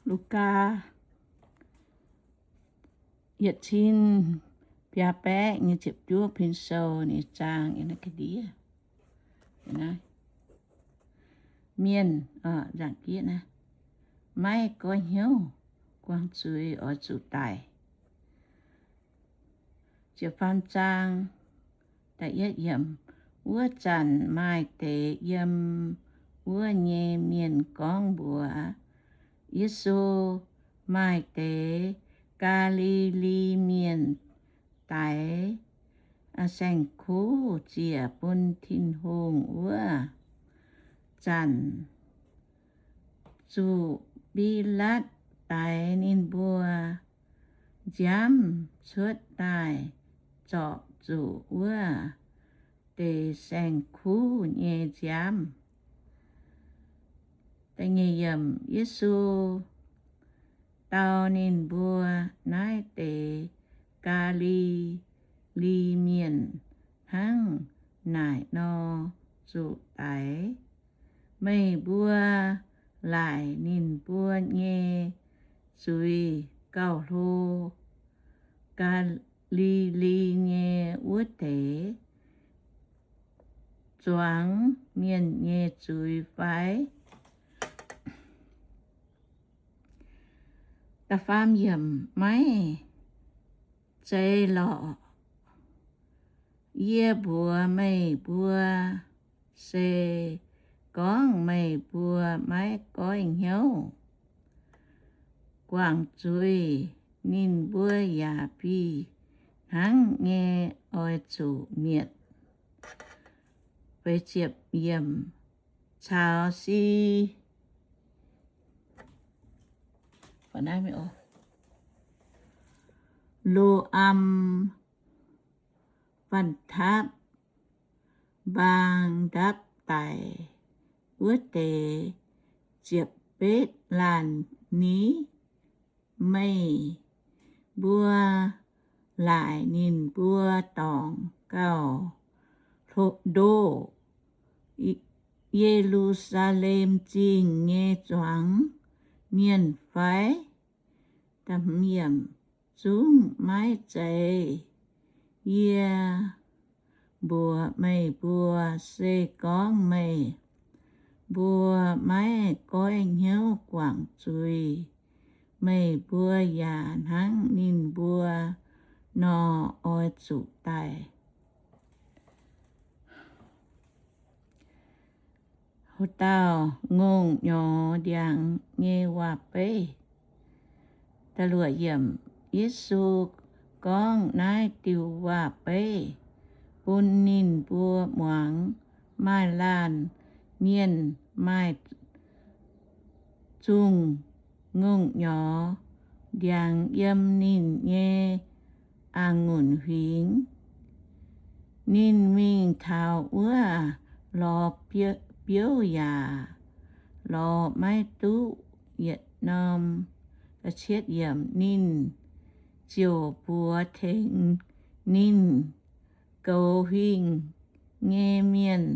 Lugaa yietc cin biaa baeqv nyic ziepc juov pin sou ninh zaang yiem naaiv ga'ndiev. Mienh, maiv goiv hnyouv guangc zuiz oix zuqc daic. Ziepc faam zaang, da'yietv yiemc, wuov zanc maaih deix yiem wuov nyei mienh gorngv mbuox Yesu, Maaih deix Gaa^li^li Mienh daix saeng-kuv ziec bun Tin-Hungh wuov zanc, zuqc Bilaatv daix ninh mbuo nziaamv cuotv daaih zorpc zuqc wuov deix saeng-kuv nyei nziaamv. Yesu dau ninh mbuo, Naaiv deix Gaa^li^li Mienh hnangv naaic nor zuqc daix. Meih mbuo laaic ninh mbuo nyei zuiz gauh hlo. Gaa^li^li nyei wuov deix zuangx mienh nyei zuiz fai? Da'faam yiemc, Maiv zeiz lorqc. Yie mbuox meih mbuo, se gorngv meih mbuo maiv goiv hnyouv guangc zuiz, ninh mbuo yaac fih hnangv nyei oix zuqc mietc. Caux Si Lo^am fanh taapv mbaang ndapv daic wuov deix ziepc betv laanh ni. Meih mbuo laaic ninh mbuo dorngc gauh ndoh Ye^lu^saa^lem Zingh nyei zuangx mienh fai? Zungv maiv zeiz. Yie mbuox meih mbuo, se gorngv meih mbuo maiv goiv hnyouv guangc zuiz, meih mbuo yaac hnangv ninh mbuo nor oix zuqc daic. Dauh Ngongh Nyorx Ndiangx Nyei Waac-Beiv. Yesu gorngv naaiv diuh waac-beiv bun ninh mbuo muangx. Maaih laanh mienh maaih zungh ngongh nyorx ndiangx yiem ninh nyei a'ngunc huingx. Ninh mingh taux wuov lorz biouv yaac lorz maiv duqv yietc norm. Ninh ziouc mbuox tengx ninh goux huingh nyei mienh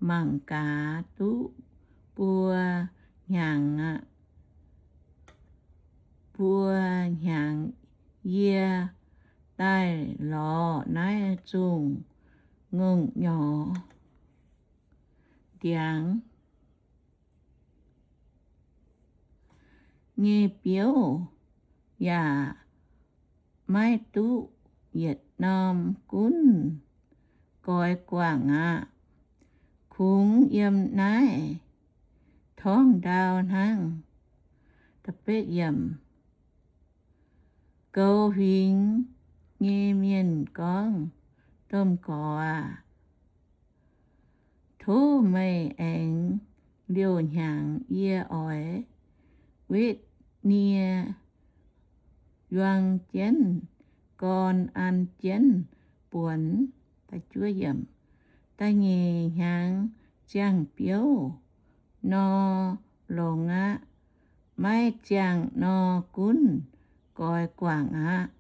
mangc gaax duqv buo hnyangx aqv. Buo hnyangx yie daaih lorz naaiv zungh ngongh nyorx ndiangx nyei biouv yaac maiv duqv yietc norm gunv goix guangc aqv. Kungx yiem naaiv torngv ndau hnangv. Goux huingx nyei mienh gorngv, Domh Gorx aah! Tov meih aengx liouh hnyangx. Yie oix wetv nie yuang jienv gorn an jienv buonc. Da'nyeic hnyangx ziangh biouv nor longx aqv. Maiv ziangh nor gunv goix guangc aqv.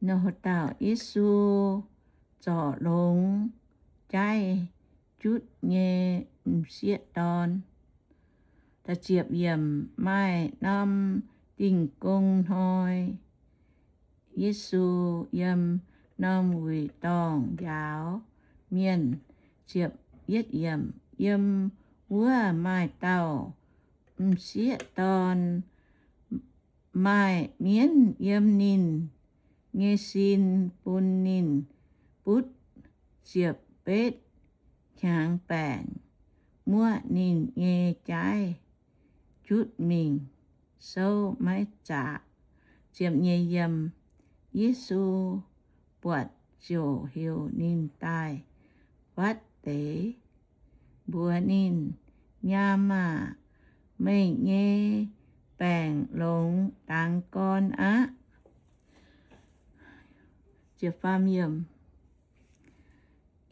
Nor dauh Yesu zorc longx jaiv jutv nyei m'sieqv dorn. Maaih norm Dingh Gong Hnoi, Yesu yiem norm wuic dorngh njaaux mienh. Ziepc yietv yiemc. Yiem wuov maaih dauh m'sieqv dorn, maaih mienv yiem ninh nyei sin bun ninh butv ziepc betv hnyangx baengc, muoqv ninh nyei jaaiv jutv mingh, souv maiv zaqc. Ziepc nyeic yiem. Yesu buatc ziouc heuc ninh daaih fatv deix, mbuox ninh, Nyaam aah! Meih nyei baengc longx dangx gorn aqv.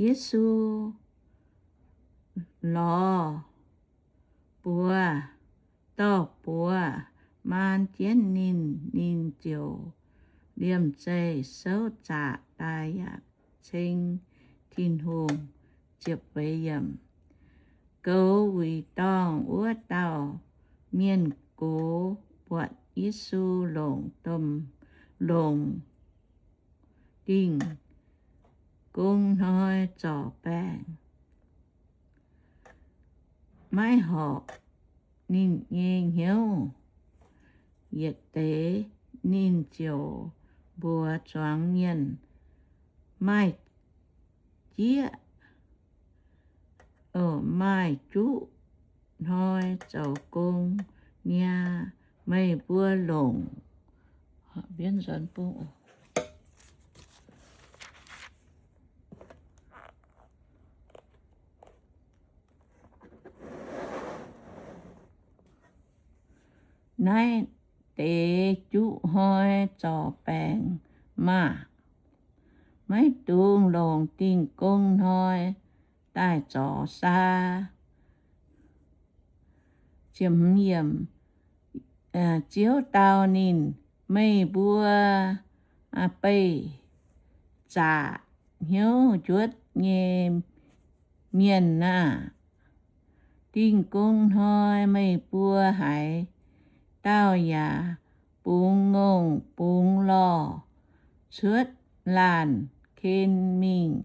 Yesu lorz buoz, dorh buoz maan jienv ninh, ninh ziouc liemh zeih souv zaqc daaih yaac ceng Tin-Hungh. Goux wuic dorngh wuov dauh mienh gox buatc Yesu longc domh, longc Dingh Gong Hnoi zorc baengc, maiv horpc ninh nyei hnyouv. Yietc deix ninh ziouc mbuox zuangx mienh, Maaih jieqv, maaih juqv hnoi zoux gong niaa. Meih mbuo longc naaiv deix juqv hnoi zorc baengc maah! Maiv dungx longc Dingh Gong Hnoi daaih zorc saa. Ziouv dau ninh, Meih mbuo beih zaqc hnyouv njuotv nyei mienh aah! Dingh Gong Hnoi meih mbuo haaix dauh yaac bungx ngongh bungx lorh cuotv laanh ken mingh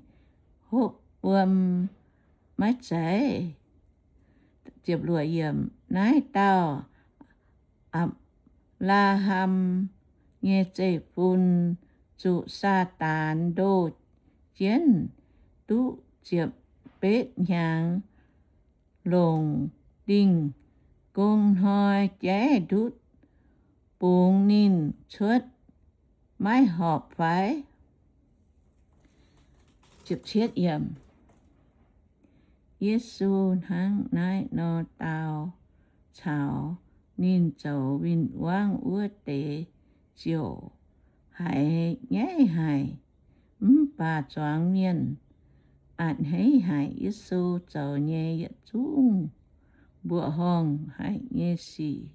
hopv wuom maiv zeiz? Naaiv dauh Apc^laa^ham nyei zeiv-fun zuqc Saadaan ndoh jienv duqv ziepc betv hnyangx, longc Dingh Gong Hnoi jaiv ndutv bungx ninh cuotv, maiv horpc fai? Yesu hnangv naaiv nor dau caux ninh zoux win-wangv wuov deix ziouc haiz nyaiv haic. Mv baac zuangx mienh a'hneiv haic Yesu zoux nyei yietc zungv mbuoqc horngh haic nyei sic.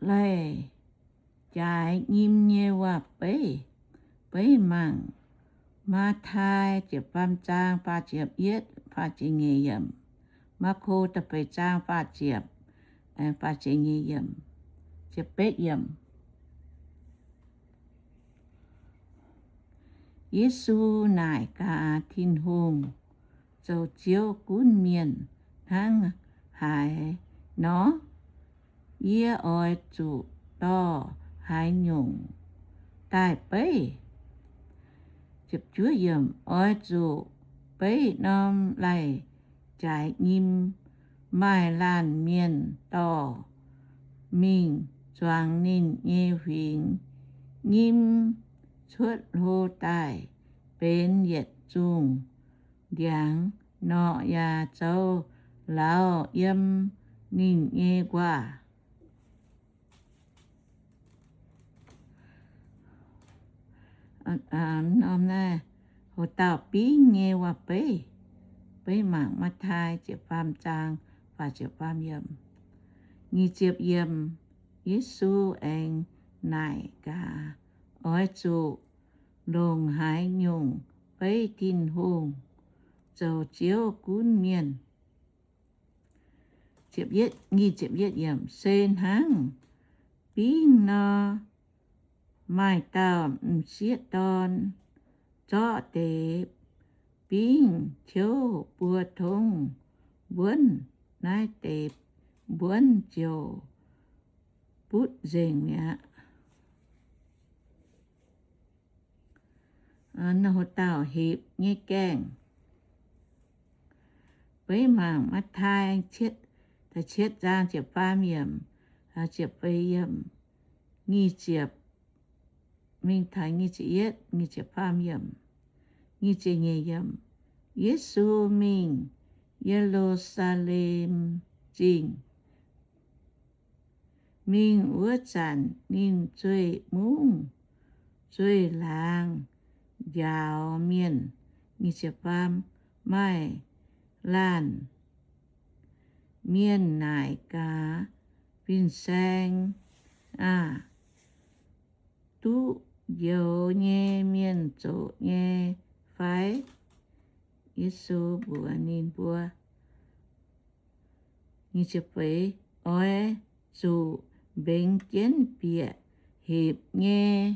Laih jaaix nyim nyei waac-beiv. Beiv mangc Matv^tai ziepc faam zaang faah ziepc yietv, faah ziepc nyeic yiemc. Maako da'feix zaang faah ziepc, faah ziepc nyeic yiemc, ziepc betv yiemc. Yesu naaic gaax Tin-Hungh zoux Ziouv gunv mienh hnangv haaix nor, yie oix zuqc dorh haaix nyungc daaih beiv? Oix zuqc beiv norm laih jaaix nyim maaih laanh mienh dorh mingh zuangx ninh nyei huingx nyim cuotv hlo daaih benx yietc zungh ndiangx norqc yaac zoux lauz yiem ninh nyei nquaah. Norm naaiv, Hoc Dauh Bingv Nyei Waac-Beiv. Beiv mangc Matv^tai ziepc faam zaang faah ziepc faam yiemc. Nyic ziepc yiemc, Yesu aengx naaic gaax, Oix zuqc longc haaix nyungc beiv Tin-Hungh zoux Ziouv gunv mienh. Se hnangv bingv nor, maaih dauh m'sieqv dorn zorqv deix bingv ciouv buo tongv mbuonv, naaiv deix mbuonv ziouc butv nzengc mi'aqv. Hipc nyei gaengh. Beiv mangc Matv^taai da'cietv zaang ziepc faam yiemc, ziepc feix yiemc, nyic ziepc, mingh taux nyic ziepc yietv, nyic ziepc faam yiemc, nyic ziepc nyeic yiemc. Yesu mingh Ye^lu^saa^lem Zingh, mingh wuov zanc ninh zueih mungv zueih laangz njaaux mienh. Maaih laanh mienh naaic gaax, Fin-Saeng aah! Duqv njoux nyei mienh zoqc nyei fai? Yesu mbuox ninh mbuo, Oix zuqc mbengx jienv bieqc hepc nyei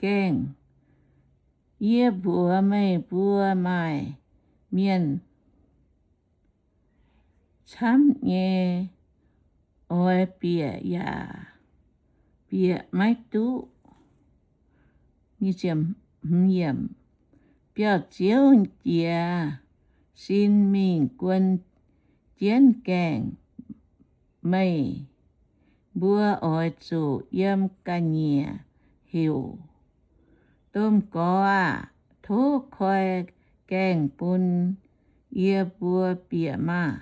gaengh. Yie mbuox meih mbuo, maaih mienh camv nyei oix bieqc yaac bieqc maiv duqv. Biauv-ziouv jiex sin mingh guon jienv gaengh. Meih mbuo oix zuqc yiem ga'nyiec heuc, Domh Gorx aah! Tov koi gaengh bun yie mbuo bieqc maah!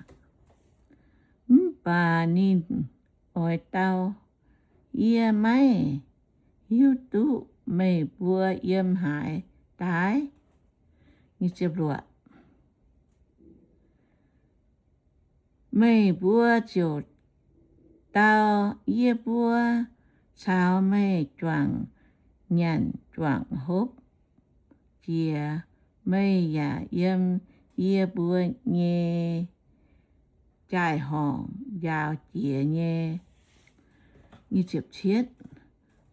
Mv baac ninh oix dau, Yie maiv hiuv duqv meih mbuo yiem haaix daaih. Meih mbuo ziouc dau, Yie mbuo caux meih juangc nyanc juangc hopv jiex, meih yaac yiem yie mbuo nyei jaai-horngc njaaux jiex nyei.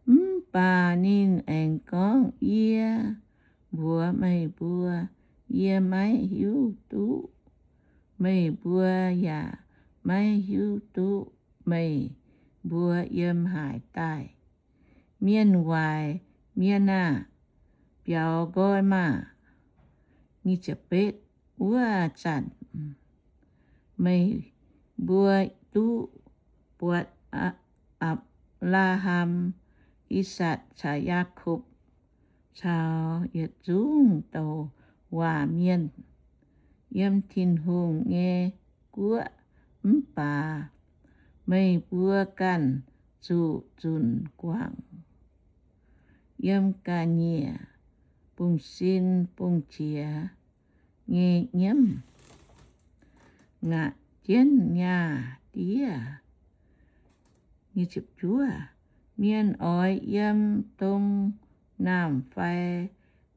Mv baac ninh aengx gorngv, Yie mbuox meih mbuo, yie maiv hiuv duqv meih mbuo yaac maiv hiuv duqv meih mbuo yiem haaix daaih. Mienh waaic mienh aah! Biaux nqoi maah! Wuov zanc meih mbuo duqv buatc Apc^laa^ham, I^sakc caux Yaakopv caux yietc zungv douc waac mienh yiem Tin-Hungh nyei guoqv. Mv baac meih mbuo ganh zuqc zunc guangc yiem ga'nyiec bungx-sin bungx-qiex nyei nyiemv, ngatc jienv nyaah diev. Mienh oix yiem dong naamh fai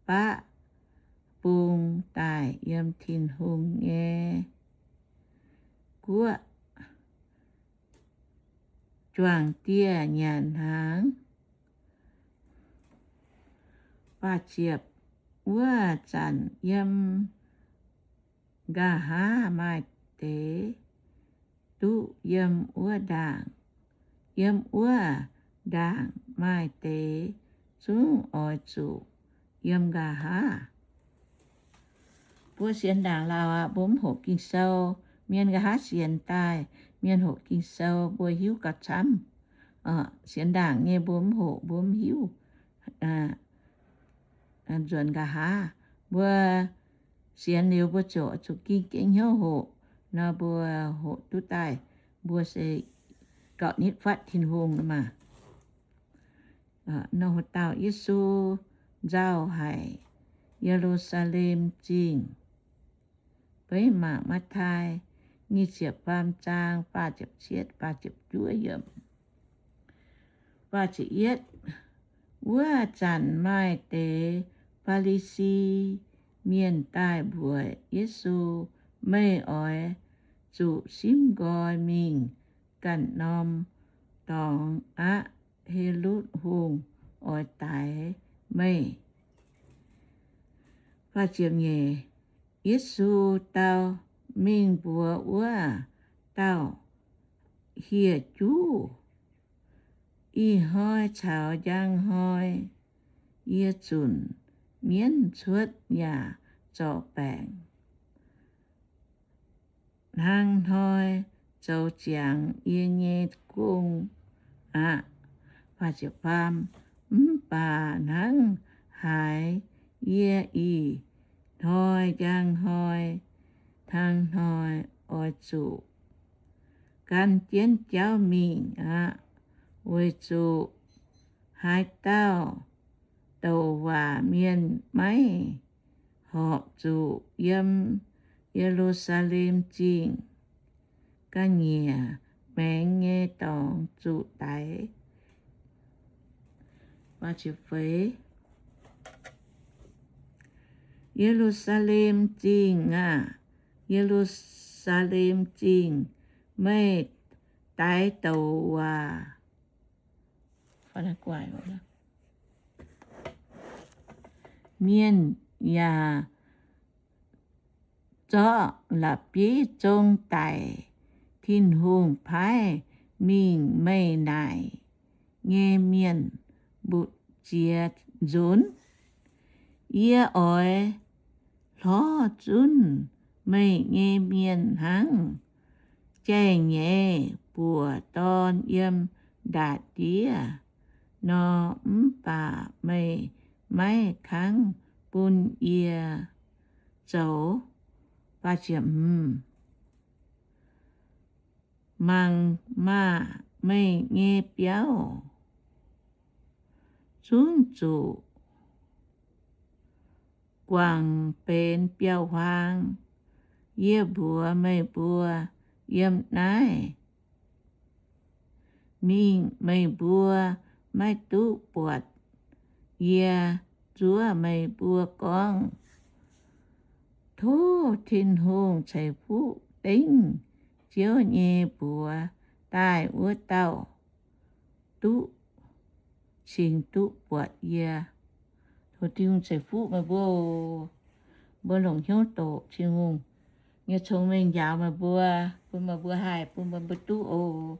baqv bung daaih yiem Tin-Hungh nyei guoqv. Juangc dieh nyanc hnaangx. Wuov zanc yiem nqa'haav maaih deix duqv yiem wuov ndaangc. Yiem wuov ndaangc maaih deix zungv oix zuqc yiem nqa'haav. Mbuo sienx ndaangc lauh aqv, mbuo mv hoqc Ging-Sou. Mienh nqa'haav sienx daaih, mienh hoqc Ging-Sou mbuo hiuv gauh camv. Sienx ndaangc nyei mbuo mv hoqc, mbuo mv hiuv. Nzuonx nqa'haav mbuo sienx liuz mbuo ziouc zuqc gengh hnyouv hoqc nor, mbuo hoqc duqv daaih, mbuo se gauh nitv fatv Tin-Hungh maah. Nor haaix dauh Yesu nzauh haic Ye^lu^saa^lem Zingh. Beiv mangc Matv^taai nyic ziepc faam zaang faah ziepc cietv, faah ziepc juov yiemc. Faah ziepc yietv. Wuov zanc maaih deix Faa^li^si Mienh daaih mbuox Yesu, Meih oix zuqc simv nqoi mingh ganh norm dorngx aqv. Helotv Hungh oix daix meih. Yesu dau, Mingh mbuox wuov dauh hieh juv, Ih hnoi caux njang hnoi yie zunc mienv cuotv yaac zorc baengc. Hnangv hnoi zoux ziangx yie nyei gong aqv. Mv baac hnangv haaix yie ih hnoi njang hnoi hnangv hnoi oix zuqc gan jienv jauv mingh aqv, weic zuqc haaix dauh douc waac mienh maiv horpc zuqc yiem Ye^lu^saa^lem Zingh. Ga'nyiec maengx nyei dorngx zuqc daix. Ye^lu^saa^lem Zingh aah! Ye^lu^saa^lem Zingh, meih daix douc waac mienh yaac zorqv la'bieiv zong daic. Tin-Hungh paaiv mingh meih naaic nyei mienh mbutv ziex nzunc. Yie oix hlorv zunv meih nyei mienh hnangv jai-nyeiz buoc dorn yiem ndaatv-ndiev nor, mv baac meih maiv kangv bun yie zoux. Mangc maah! Meih nyei biauv zungv zuqc guangc benx biauv-huaang. Yie mbuox meih mbuo, yiem naaiv mingh meih mbuo maiv duqv buatc yie. Zuov meih mbuo gorngv, Tov Tin-Hungh ceix fuqv dengv Ziouv nyei mbuox daaih wuov dauh duqv cingx duqv buatc yie. Tov Tin-Hungh ceix fuqv meih mbuo, mbuo longc hnyouv doqc Tin-Hungh nyei cong-mengh njaaux meih mbuo, bun meih mbuo haih, bun meih mbuo duqv oc.